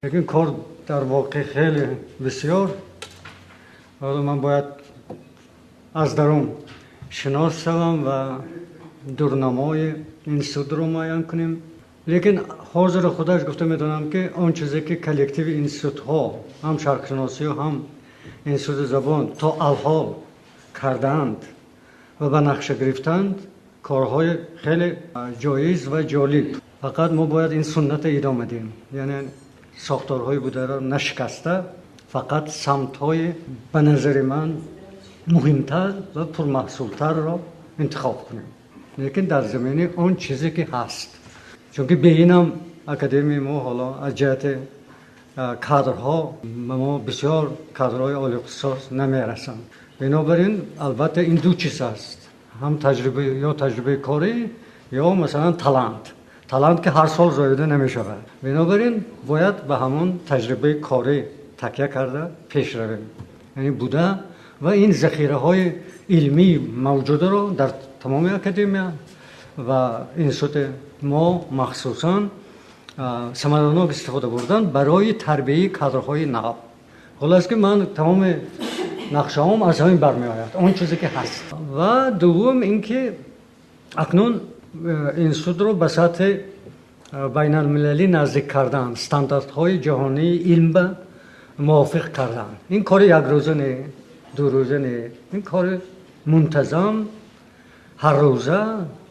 Лекин кор дар воқеъ хеле бисёр. Ҳоло ман бояд аз дарун шинос шавам ва дурнамои институтро муайян кунем. Лекин ҳозир худаш гуфта метавонам, ки он чизе ки коллективи институтҳо, ҳам шарқшиносӣ, ҳам институти забон то алҳол кардаанд ва ба нақша гирифтанд, корҳои хеле ҷоиз ва ҷолиб. Фақат мо бояд ин суннатро идома диҳем, яъне сохторҳои бударо нашикаста, фақат самтҳои ба назари ман муҳимтар ва пурмаҳсултарро интихоб кунем, лекин дар заминаи он чизе ки ҳаст. Чунки бе ин ҳам академияи мо ҳоло аз ҷиҳати кадрҳо ба мо бисёр кадрҳои олиихтисос намерасанд. Бинобар ин, албатта, ин ду чиз аст: ҳам таҷриба ё таҷрибаи корӣ, ё масалан талант. Талант ки ҳар сол зоида намешавад. Бинобар ин бояд ба ҳамон таҷрибаи корӣ такя карда пеш равем, яъне буда ва ин захираҳои илмии мавҷударо дар тамоми академия ва институти мо махсусан самаранок истифода бурдан барои тарбияи кадрҳои нав. Хуллас ки ман тамоми нақшаҳом аз ҳамин бармеояд, он чизе ки ҳаст. Ва дуввум ин ки акнун институтро ба сатҳи байналмилалӣ наздик кардан, стандартҳои ҷаҳонии илм ба мувофиқ кардан. Ин кори якрӯза не, дурӯза не, ин кори мунтазам, ҳаррӯза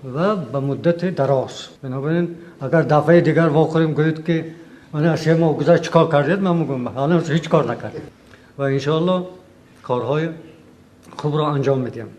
ва ба муддати дароз. Бинобар ин агар дафъаи дигар вохӯрем, гӯед ки мана 3 моҳ гузашт, чӣ кор кардед, ман мегӯям, ҳанӯз ҳеҷ кор накардем ва иншоалло корҳои хубро анҷом медиҳем.